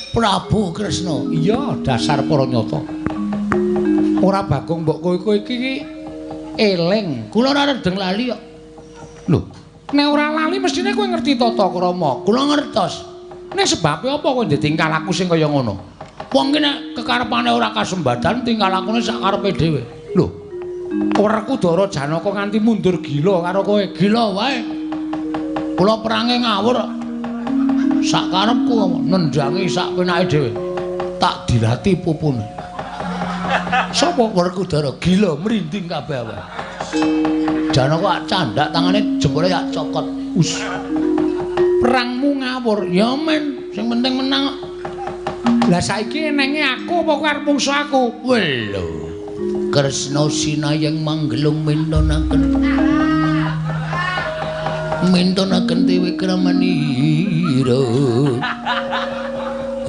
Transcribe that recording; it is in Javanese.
Prabu Kresna. Iya, dasar para nyata. Ora Bagong mbok kowe kowe iki eling. Kula ora redeng lali kok. Lho, nek ora lali mestine kowe ngerti tata krama. Kula ngertos. Nek sebabe apa kowe tingkah laku sing kaya ngono? Wong ki nek kekarepane ora kasembadan tingkah lakune sak karepe dhewe. Lho, Werkudara Janaka nganti mundur gila karo kowe. Gila wae. Kula perange ngawur. Sak karepku nendangi sak penake dhewe. Tak dilati pupune. Sopo? Werkudara gila mrinding kabeh awake. Janaka candak tangane jempole tak cokot. Us. Perangmu ngawur. Ya men, sing penting menang. Lah saiki enenge aku apa kowe arep mungsu aku? Welo. Kresna sinayeng manggelung mintonaken. Mintonaken dewi kramanira.